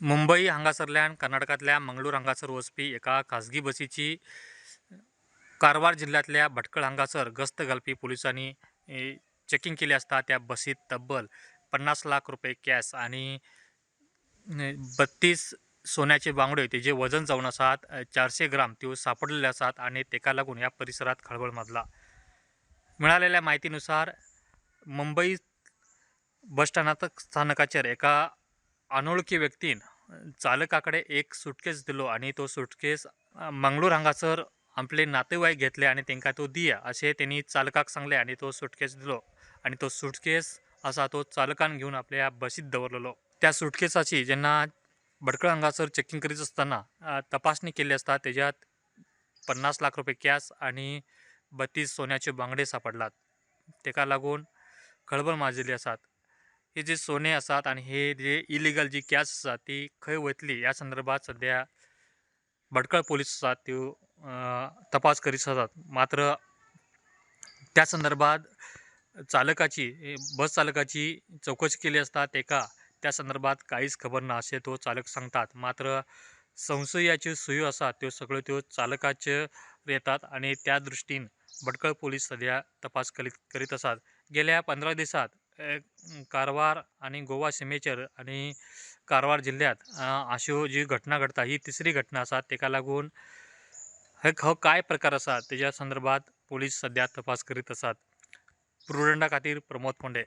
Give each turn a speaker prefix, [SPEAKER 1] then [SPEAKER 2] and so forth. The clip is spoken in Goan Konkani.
[SPEAKER 1] मुंबई हांगासरल्यान कर्नाटकांतल्या मंगळूर हांगासर वचपी एका खाजगी बसीची कारवार जिल्ल्यांतल्या भटकळ हांगासर गस्त घालपी पुलिसांनी चॅकिंग केली आसता त्या बसीत तब्बल 50 लाख रुपये कॅश आनी 32 सोन्याचे बांगड्यो तेजे वजन जावन आसात 400 ग्राम त्यो सापडलेले आसात आनी तेका लागून ह्या परिसरात खळबळ माजला. मिळालेल्या माहितीनुसार मुंबई बस स्थानकाचेर एका अनोळखी व्यक्तीन चालका कडेन एक सुटकेस दिलो आनी तो सुटकेस मंगळूर हांगासर आपले नातेवाईक घेतले आनी तांकां तो दिया अशें तेणी चालकाक सांगलें आनी तो सुटकेस दिलो आनी तो सुटकेस आसा तो चालकान घेवन आपल्या बसीत दवरलेलो. त्या सुटकेसाची जेन्ना भटकळ हांगासर चॅकिंग करीत आसतना तपासणी केल्ली आसता तेज्यात 50 लाख रुपये कॅश आनी 32 सोन्याचे बांगडे सापडलात. तेका लागून खळबळ माजिल्ली आसात. हे जे सोने आसात आनी हे जे इलिगल जी कॅश आसा ती खंय वयतली ह्या संदर्भात सद्या भटकळ पोलीस आसात त्यो तपास करीत आसात. मात्र त्या संदर्भात चालकाची बस चालकाची चौकशी केली असता तेका त्या संदर्भात कांयच खबर ना अशें तो चालक सांगतात. मात्र संशयाच्यो सुयो आसात त्यो सगळ्यो त्यो चालकाचेर येतात आनी त्या दृश्टीन भटकळ पोलीस सद्या तपास करीत आसात. गेल्या 15 दिसांत कारवार आनी गोवा सिमेचेर आनी कारवार जिल्ल्यांत अश्यो जी घटना घडटा ही तिसरी घटना आसा. तेका लागून हो काय प्रकार आसा तेज्या संदर्भात पोलीस सद्या तपास करीत आसात. प्रुडंटा खातीर प्रमोद फोंडे.